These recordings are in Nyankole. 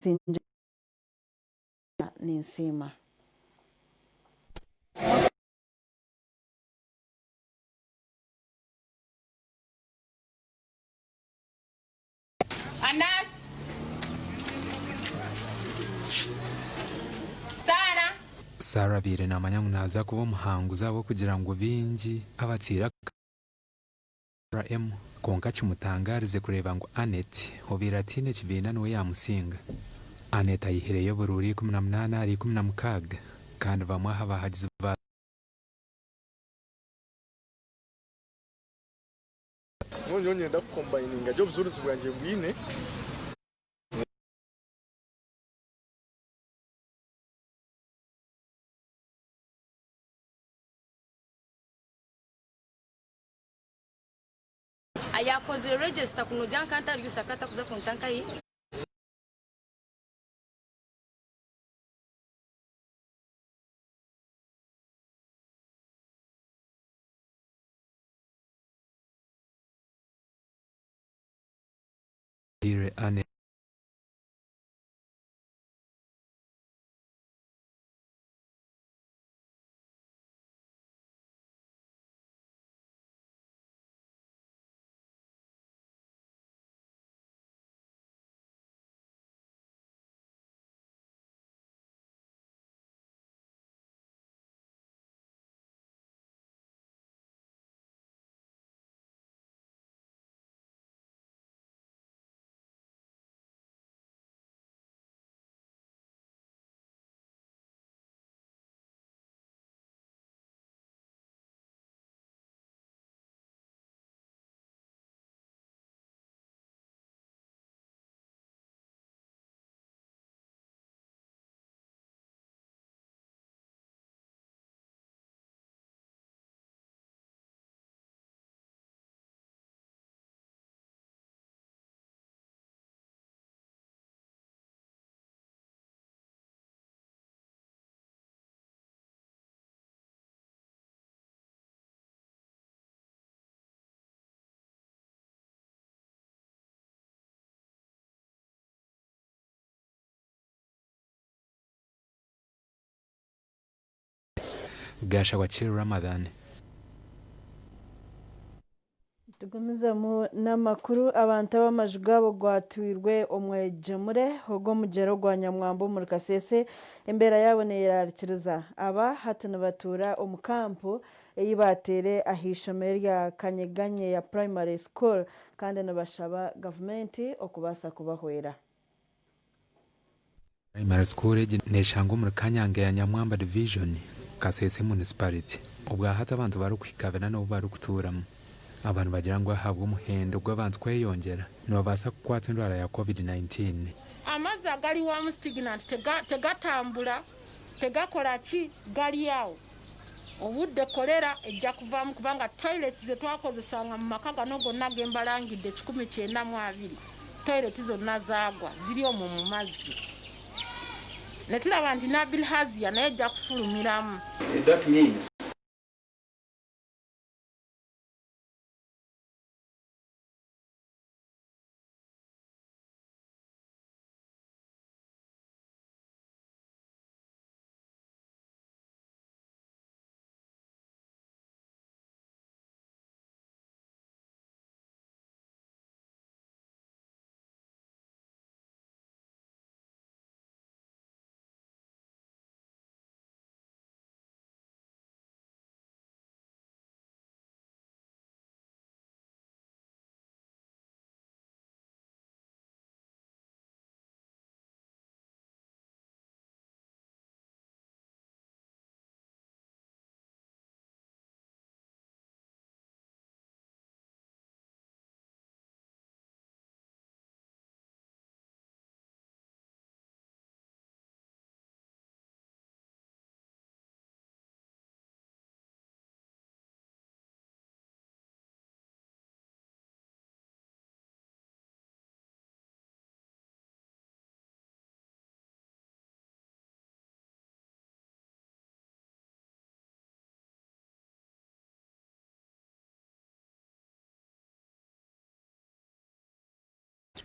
Singira ninsiima. Anat. Sarah. Sarah abaire naamanya ngu naaza kuba omuhanguzi ahabw'okugira ngu baingi abatsiire RM. Kwonka kimutangaarize kureeba ngu Annet, obaire ataine kibiina niwe yaamusinga. Annet ayihireyo oburuuru 18 ahari 16 kandi bamwe aha bahagizi ba. Mbwenu nyowe niinyenda kukombayininga gye obujurizi bwangye mbwine. Ayakozire register kunogira nka ntari Lusaka takuza kunta nkahi. Anne. Gashawakir Ramadhan. Tugumizemu n'amakuru, abantu abu amaju gaabo gwatwirwe omwegyemure ogw'omugyera ogwa Nyamwamba omuri Kasese embeera yaabo neyerarikiriza. Aba hati nibatuura omu kampu ei baateire ah'eishomero erya Kanyeganye Primary School kandi nibashaba gavumenti okubaasa kubahwera. Primary School egi neshangwa omuri Kanyanga ya Nyamwamba Division, Kasese Municipality. Obwahati abantu barikuhika bina nibo barikutuuramu. Aba nibagira ngu ahabw'omuhendo gw'abantu kweyongyera, nibabaasa kukwatwa endwara ya Covid 19. Amazzi agali wamu stagnant tegatambura, tegakora ki, gali awo. Obudde cholera ejja kuvaamu kubanga toilets zetwakozesanga mu maka gano gonna gembalangidde 192, toilet zonna zaagwa ziri omwo mu mazzi. Netulaba nti na bilharzia nayo ejja kufulumiramu. That means.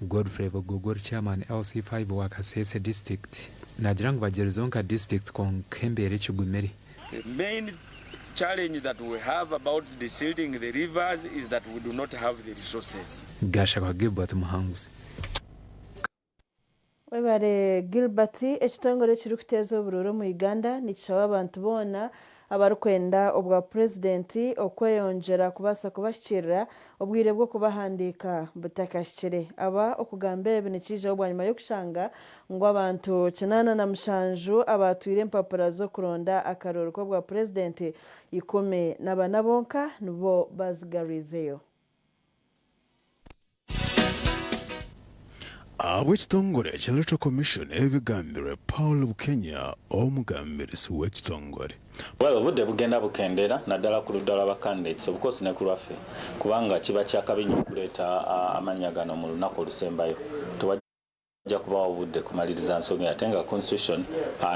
Godfrey Buguguru Chairman LC5 wa Kasese District naagira ngu bagyerizeho nka disiturikiti kwonka embeera ekigumire. The main challenge that we have about desilting the rivers is that we do not have the resources. Gashakwa Gilbert Muhanguzi. Webare Gilbert, ekitongore ekirikuteeza oburuuru omu Uganda nikishaba abantu boona abarikwenda obwa purezidenti okweyongyera kubaasa kubahikiirira obwire bw'okubahandiika butakahikire. Aba okugamba ebi nikiijaho bwanyima y'okushanga ngu abantu 87 abaatwire empapura z'okuronda akaruuru k'obwa purezidenti, 14 bonka nibo bazigarwizeyo. Ahabw'ekitongore kya Electoral Commission ebigambirwe Paul Bukenya omugambirizi w'ekitongore. Well obudde bugenda bukendeera naddala ku ludda lwa ba candidates of course ne ku lwaffe kubanga kiba kyakabi nnyo okuleeta amannya gano mu lunaku olusembayo. Tewajja kubaawo budde kumaliriza nsonga ate nga constitution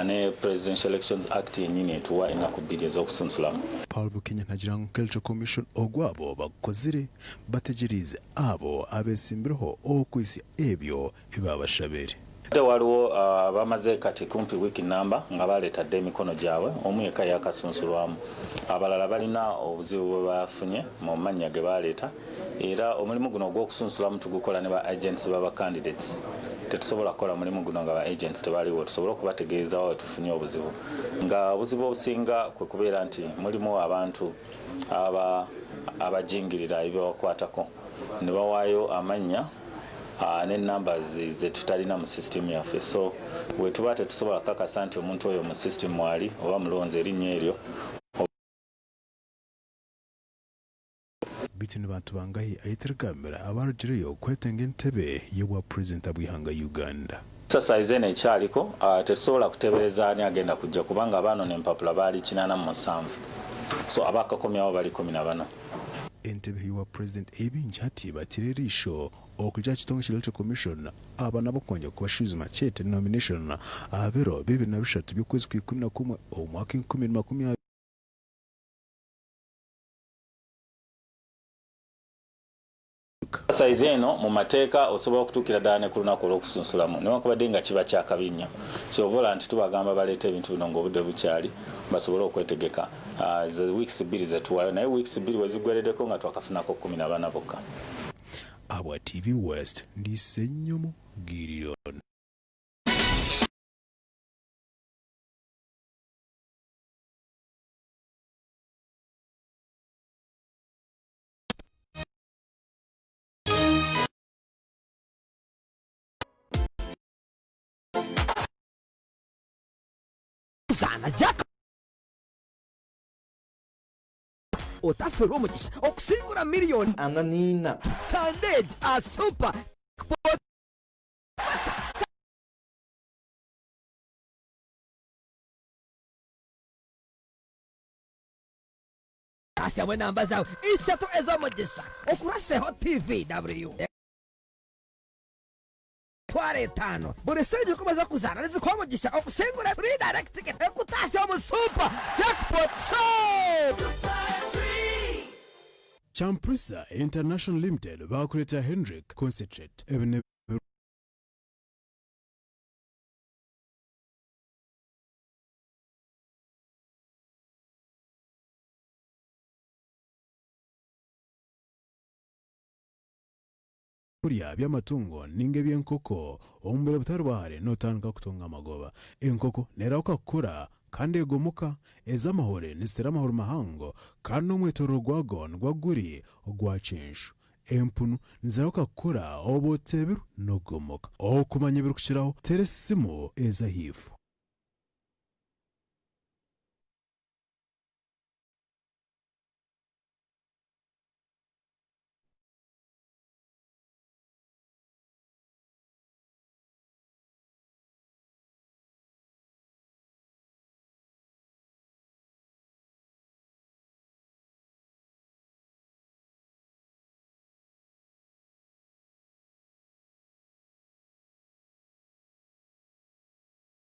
ne Presidential Elections Act yennyini etuwa ennaku bbiri ez'okusunsulamu. Paul Bukenya nagira ngu Electoral Commission ogwabo bagukozire bategyereize abo abesimbireho okuhitsya ebyo ebi babashabire. Ate waliwo abamaze kati kumpi wiiki nnamba nga baleeta dda emikono gyabwe, omu yekka yaakasunsulwamu. Abalala balina obuzibu bwe bafunye mu mannya ge baleeta era omulimu guno ogw'okusunsulamu tugukola ne ba agents ba ba candidates. Tetusobola kukola mulimu guno nga ba agents tebaliwo tusobole okubategeeza wa we tufunye obuzibu nga obuzibu obusinga kwe kubeera nti mulimu abantu aba abajingirira ebibakwatako ne bawaayo amannya ne numbers zetutalina mu system yaffe so wetuba tetusobola kukakasa nti omuntu oyo mu system mwali oba mulonzi erinnya eryo. Beitu ni bantu bangahi ahitirigambira abarugireyo kwetenga entebe y'obwa purezidenti bw'eihanga Uganda? Exercise eno ekyaliko, tetusobola kutebereza ani agenda kujja kubanga abaanona empapula baali 87 so abaakakomyawo bali 14. Entebe y'obwa purezidenti ei baingi hati bataire eriisho okugira aha kitongore kya Electoral Commission aba nabo kwongyera kubashwijuma kyete nomination aha biro 23 by'okwezi kwa 11 omu mwaka 2020. Exercise eno mu mateeka osobola okutuukira ddala ne ku lunaku olw'okusunsulamu newankubadde nga kiba kya kabi nnyo. Ky'ova olaba nti tubagamba baleete ebintu bino ng'obudde bukyali basobole okwetegeka. Ze weeks bbiri ze tuwaayo naye weeks bbiri we ziggwereddeko nga twakafunako 14 bokka. Ahabwa TV West, ndi Ssenyomo Gideon. Zaana Jack otaferwa omugisha okusingura miriyoni Ana n'ina. Sandage a super Kasya enamba zawe ishatu ez'omugisha okuraseho TV W twara etaano buri sente ukomeza kuzaana nizikuha omugisha okusingura free direct ticket ekutasya omu super jackpot show. Champrisa International Limited baakureetera Hendrick Concentrate. Ebi n'ebirungi. Ebyokurya by'amatungo ninga eby'enkoko omu bwire butari bwa hare nootandika kutunga amagoba. Enkoko neerahuka kukura kandi egomoka. Ez'amahuri niziteera amahuri mahango kandi n'omwetoorooro gwago nigwo guri ogwa kyenju. Empunu nizirahuka kukura obu oteebirwe n'okugomoka. Okumanya ebirikukiraho teera esimu ezi ahaifo.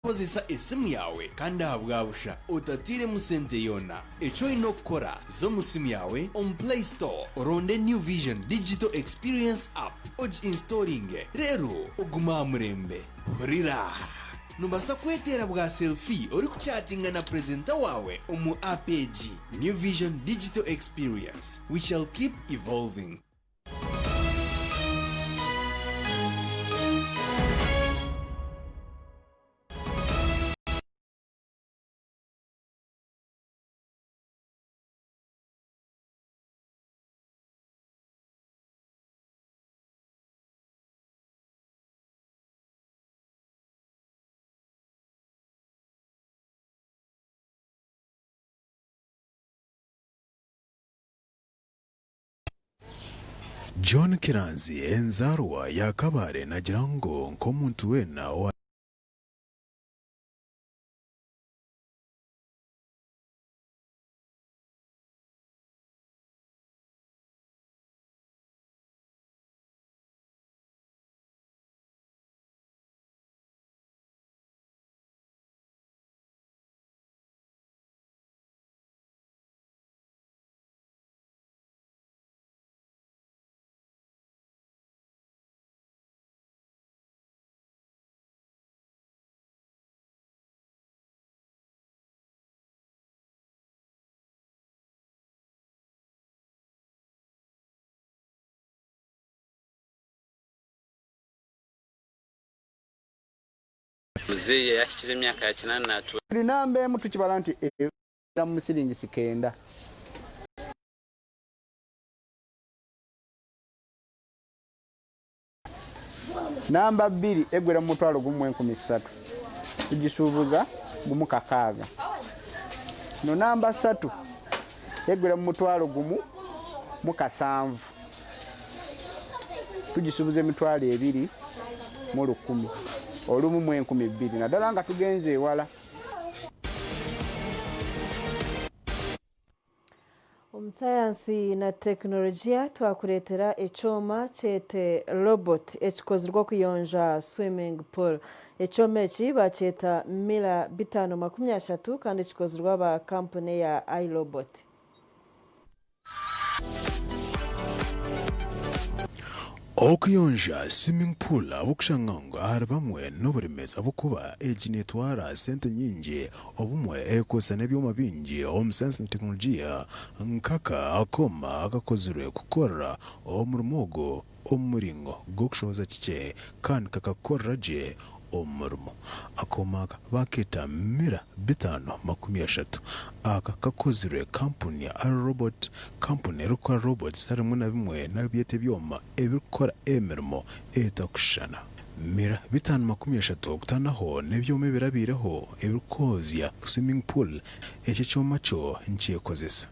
Kozesa esimu yaawe kandi ahabwa busha otatairemu sente yoona. Eki oine okukora, za omu simu yaawe omu Play Store oronde New Vision Digital Experience App ogi installinge reero ogume aha murembe. Hurira! Noobaasa kweteera bwa selfie orikuchatinga na purezenta waawe omu app egi. New Vision Digital Experience, we shall keep evolving. John Kiranzi enzaarwa ya Kabale nagira ngu nk'omuntu weena owa. Muzeeyi eyahikize emyaka ya kinaana naatuura. Buli namba emu tukibala nti egwera mu siringisi kenda. Namba bbiri egwera mu mutwalo gumu mu enkumi ssatu, tugisuubuza gumu kakaaga. No namba ssatu egwera mu mutwalo gumu mu kasanvu, tugisuubuza 2100 olumu mu 2000 naddala nga tugenze ewala. Omu sayansi na tekinologiya twakureetera ekyoma kyete robot ekikozirwe okuyonja swimming pool. Ekyoma eki bakyeta Mila 530 kandi kikozirwe aba kampuni eya iRobot. Okuyonja swimming pool ahabw'okushanga ngu ahari bamwe n'oburemeezi ahabw'okuba egi neetwara sente nyingi obumwe ekozesa n'ebyoma bingi omu sayansi na tekinologiya nk'aka akooma akakozirwe kukora omurimo ogu omu muringo gw'okushohoza kikye kandi kakakorera gye omurimo. Akooma aka baakeeta Mira 530. Aka kakozirwe kampuni ya iRobot, kampuni erikukora robots zitari bimwe na bimwe nari byete ebyoma ebirikukora emirimo etakushushana. Mira 530 okutaanaho n'ebyoma ebirabaireho ebirikwoozya swimming pool, eki ekyoma kyo nikyekozesa.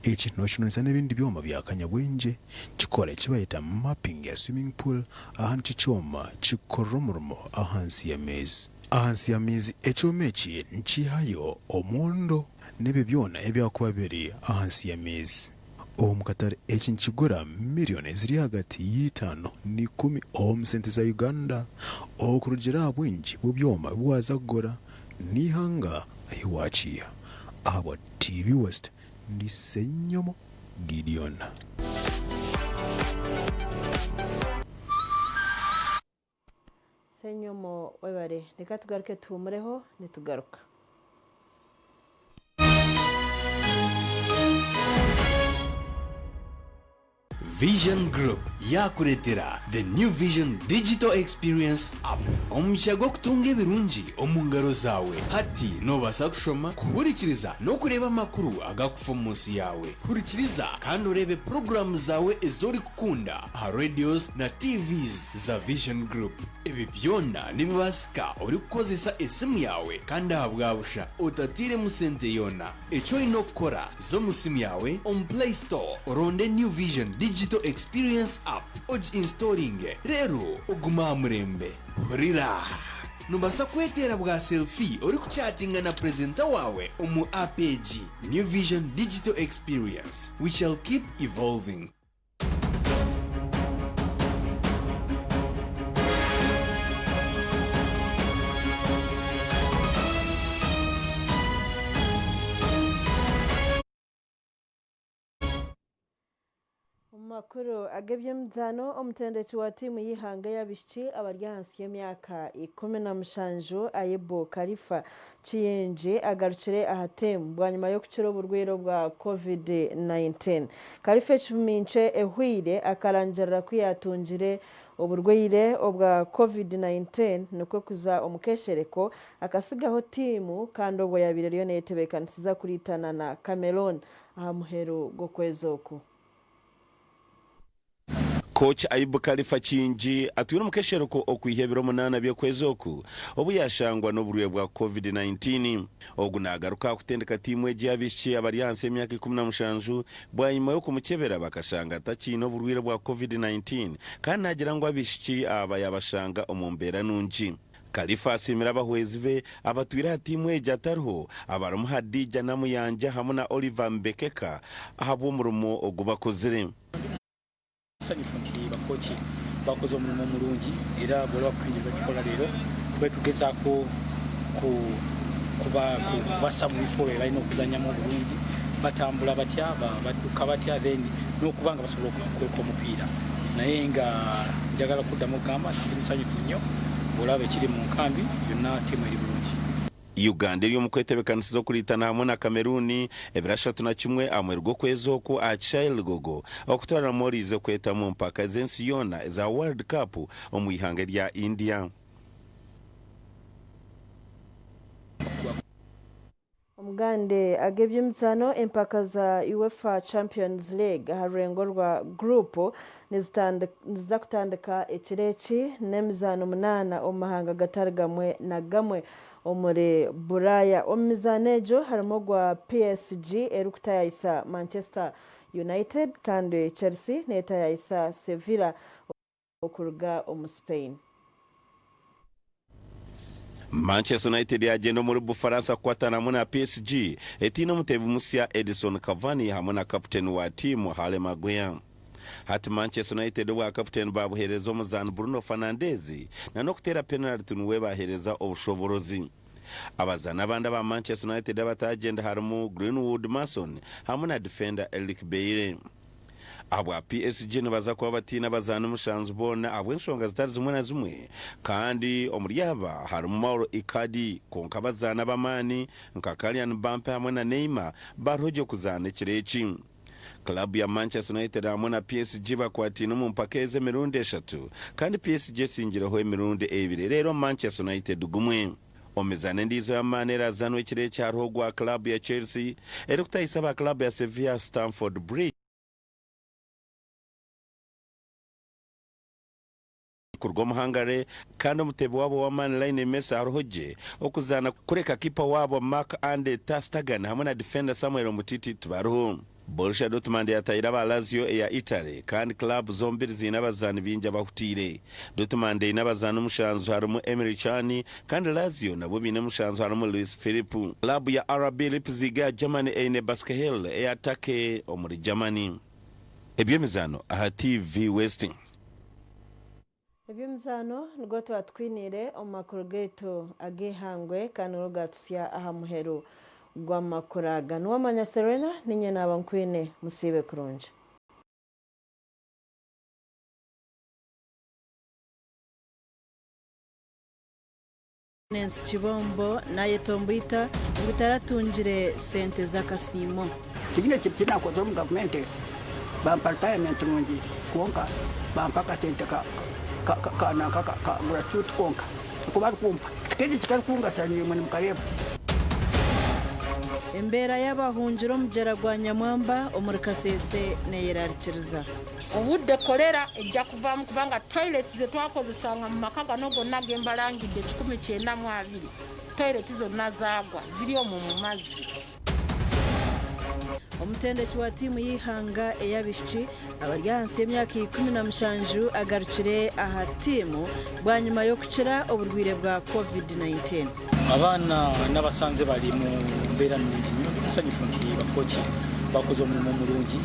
Eki nokinonesa n'ebindi byoma bya kanyabwengye kikora eki bayeta mapping ya swimming pool aha nikyo ekyoma kikukorera omurimo ahansi y'amaizi. Ahansi y'amaizi ekyoma eki nikihayo omwondo n'ebyo byona ebyakuba biri ahansi y'amaizi. Omu katare eki nikigura miriyoni eziri ahagati y'eitaano n'ikumi omu sente za Uganda okurugiirira aha bwingi bw'ebyoma ebi waaza kugura n'eihanga ahi waakiiha. Ahabwa TV West, ndi Ssenyomo Gideon. Ssenyomo webare. Reka tugaruke tuhumureho nitugaruka. Vision Group yaakureetera The New Vision Digital Experience App, omugisha gw'okutunga ebirungi omu ngaro zaawe. Hati noobaasa kushoma, kuhurikiriza n'okureeba amakuru agakufa omu nsi yaawe. Hurikiriza kandi oreebe puroguraamu zaawe ezi orikukunda aha radios na TVs za Vision Group. Ebi byona nibibaasika orikukozesa esimu yaawe kandi ahabwa busha otatairemu sente yoona. Eki oine okukora, za omu simu yaawe omu Play Store oronde New Vision Digital Experience App ogi installinge reero ogume aha murembe. Hurira! Noobaasa kweteera bwa selfie orikuchatinga na purezenta waawe omu app egi. New Vision Digital Experience, we shall keep evolving. Omu makuru ag'eby'emizaano, omutendeki wa tiimu y'eihanga ey'abaishiki abari ahansi y'emyaka 17, Ayebo Khalifa Kiyingi agarukire aha tiimu bwanyima y'okukira oburwaire obwa Covid 19. Khalifa ekiminkye ehweire akarangirira ku yaatungire oburwaire obwa Covid 19 nikwo kuza omu keshereko akasigaho tiimu kandi obwo yabaire eriyo neyetebeekanisiza kuriitana na Cameroon aha muheru gw'okwezi oku. Kooki Ayubu Khalifa Kingi atwire omu keshereko okwiha ebiro munaana by'okwezi oku obu yashangwa n'oburwaire bwa Covid 19. Ogu nagaruka aha kutendeka tiimu egi y'abaishiki abari ahansi y'emyaka 17 bwanyima y'okumukyebera bakashanga atakiine oburwaire bwa Covid 19 kandi nagira ngu abaishiki aba yabashanga omu mbeera nungi. Khalifa asiimire abahwezi be abatwire aha tiimu egi atariho abarimu Hadija Namuyanja hamwe na Oliver Mbekeka ahabw'omurimo ogu bakozire. Ndi musanyufu nti bakooki bakoze omurimo murungi era bw'oraba kuhindura ebi barikukora reero tube tugezaako kubasa mu bifo ebi balina okuzanyamu oburungi, batambura batya, badduka batya then n'okuba nga basobola okukweka omupiira. Naye nga njagala kuddamu okugamba nti ndi musanyufu nnyo bw'olaba ekiri mu nkambi yonna ttiimu eri bulungi. Uganda eri omu kwetebekanisiza okuriitana hamwe na Cameroon ebiro 31 aha mweru gw'okwezi oku aha kishaayi Lugogo okutwariramu oriize kweta omu mpaka ez'ensi yoona eza World Cup omu ihanga erya India. Omugande ag'eby'emizaano empaka za UEFA Champions League aha rurengo rwa guruupu niziza kutandika ekiro eki n'emizaano munaana omu mahanga gatari gamwe na gamwe omuri Buraaya. Omu mizaano egyo harimu ogwa PSG erikutayayisa Manchester United kandi Chelsea neetayayisa Sevilla okuruga omu Spain. Manchester United yagyenda omuri Bufaransa kukwatana hamwe na PSG etaine omuteebi musya Edison Cavani hamwe na kaputeni wa tiimu Harry Maguire. Hati Manchester United obwa kaputeni babuheereza omuzaani Bruno Fernandes na n'okuteera penariti niwe baheereza obushoborozi. Abazaani abandi aba Manchester United abataagyenda harimu Greenwood, Mason hamwe na difenda Eric Bailly. Ahabwa PSG nibaza kuba bataine abazaani mushanju boona ahabw'enshonga zitari zimwe na zimwe kandi omuri aba harimu Mauro Icardi kwonka abazaani ab'amaani nka Kylian Mbappe hamwe na Neymar bariho gye kuzaana ekiro eki. Club ya Manchester United hamwe na PSG bakwataine omu mpaka ezi emirundi eshatu kandi PSG esingireho emirundi ebiri reero Manchester United gumwe. Omu mizaano endiijo y'amaani erazaanwa ekiro eki hariho ogwa club ya Chelsea erikutahisa aba club ya Sevilla Stamford Bridge kuruga omu Hungary kandi omuteebi waabo ow'amaani Lionel Messi ariho gye okuzaana kureka kiipa waabo Marc-Andre ter Stegen hamwe na difenda Samuel Umtiti tibariho. Borussia Dortmund yatahire aba Lazio eya Italy kandi club zombiri ziine abazaani baingi abahutiire. Dortmund eine abazaani mushanju harimu Emre Can kandi Lazio nabwo baine mushanju harimu Luis Philipp. Club ya RB Leipzig eya Germany eine Basaksehir eya Turkey omuri Germany. Eby'emizaano aha TV West. Eby'emizaano nigwo twatwiniire omu makuru gaitu ag'eihangwe kandi nigwo gaatutsya aha muheru gw'amakuru aga. Niwamanya Serena, niinye naaba nkwine. Musiibe kurungi. Nancy Kibombo nayetomboita ngu taratungire sente z'akasiimo. Tihaine ekintu eki naakozire omu gavumenti bampa ritayamenti nungi kwonka bampa akasente ka nanka ka guratuti konka niko barikumpa tikindi ekikarikungasira naimwe nimukareeba. Embeera y'abahungire omugyera gwa Nyamwamba omuri Kasese neyerarikiriza. Obudde kolera ejja kuvaamu kubanga toilet zetwakozesanga mu maka gano gonna gembalangidde 192 toilet zonna zaagwa ziri omwo mu mazzi. Omutendeki wa tiimu y'eihanga ey'abaishiki abari ahansi y'emyaka 17 agarukire aha tiimu bwanyima y'okukira oburwaire bwa Covid-19. Abaana nabasanze bari mu mbeera nungi nnyo, ndi musanyufu nti bakooki bakoze omurimo murungi.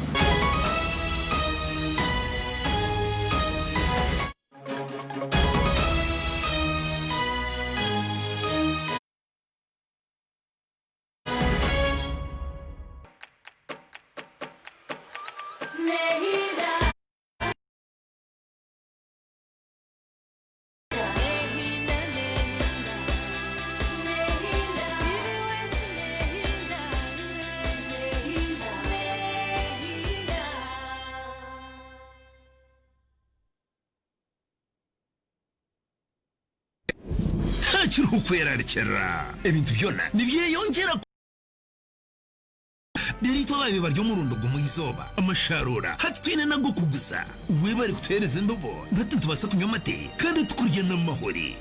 Tihakiriho kwerarikirira. Ebintu byona nibyeyongyera Reero itwe abaabaire bari omurundi gumwe eizooba, amasharuura hati twine n'ag'okuguza. Webare kutuheereza embibo, hati nitubaasa kunywa amate kandi tukurya n'amahuri.